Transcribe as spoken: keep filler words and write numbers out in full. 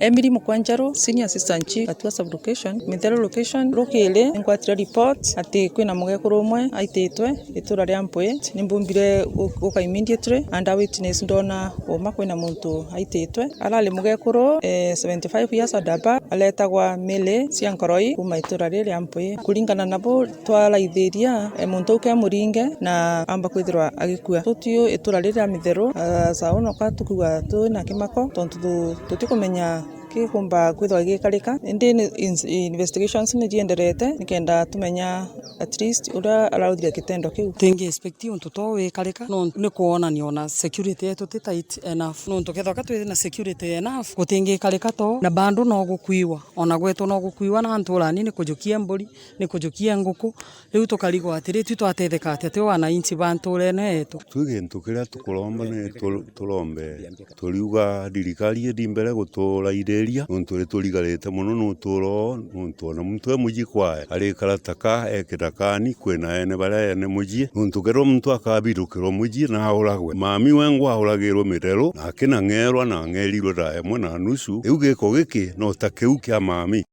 Emily Mukwanjaru, Senior Assistant Chief, Gatua Sub-Location, Mitheru Location, rukiri ngwatire report ati kwina mugekuru umwe aititwe itura ria Mpui. Nimbumbire gu-, guka immediately and a witness ndona uma kwina muntu aititwe. Arari mugekuru, eh, seventy-five years and above, aretagwa Milly cia Nkoroi kuma itura riri ria Mpui. Kuringana nabo twaraithiria, eh, muntu uu kemuringe na amba kwithirwa agikua. Tutiu itura riri ria Mitheru, ah, saa uu noka tukiuga twina kimako tontu tu-, tutikumenya kikumba kwithirwa gigikarika. Indi ni ins-, investigations ni cienderete nikenda tumenya at least uria arauthire kitendo kiu. Tingi expect untu to wikarika, no ni kwonania ona security yetu ti tight enough. Nontu kethirwa ka twina security enough, gutingikarika to, na bado no gukuiwa. Ona gwetu no gukuiwa na nturani, ni kujukia mburi, ni kujukia nguku. Riu tukarigwa atiri, twi twatetheka atia twi wananchi ba nturene yetu? Twi gintu kiria tukuromba ni tu-, turombe. Turiuga thirikari ithi mbere guturaithiria, nontu ni turigarite mono ni uturo, nontu ona muntu e mucii kwae arikara taka e kithakani, kwina ene baria ene mucii, nontu kethirwa muntu akabithukirwa mucii na auragwe. Mami wengwa auragirwe Mitheru, na akina ng'erwa na ang'erirwe thaa imwe na nusu. Riu giko giki no ta kiu kia mami.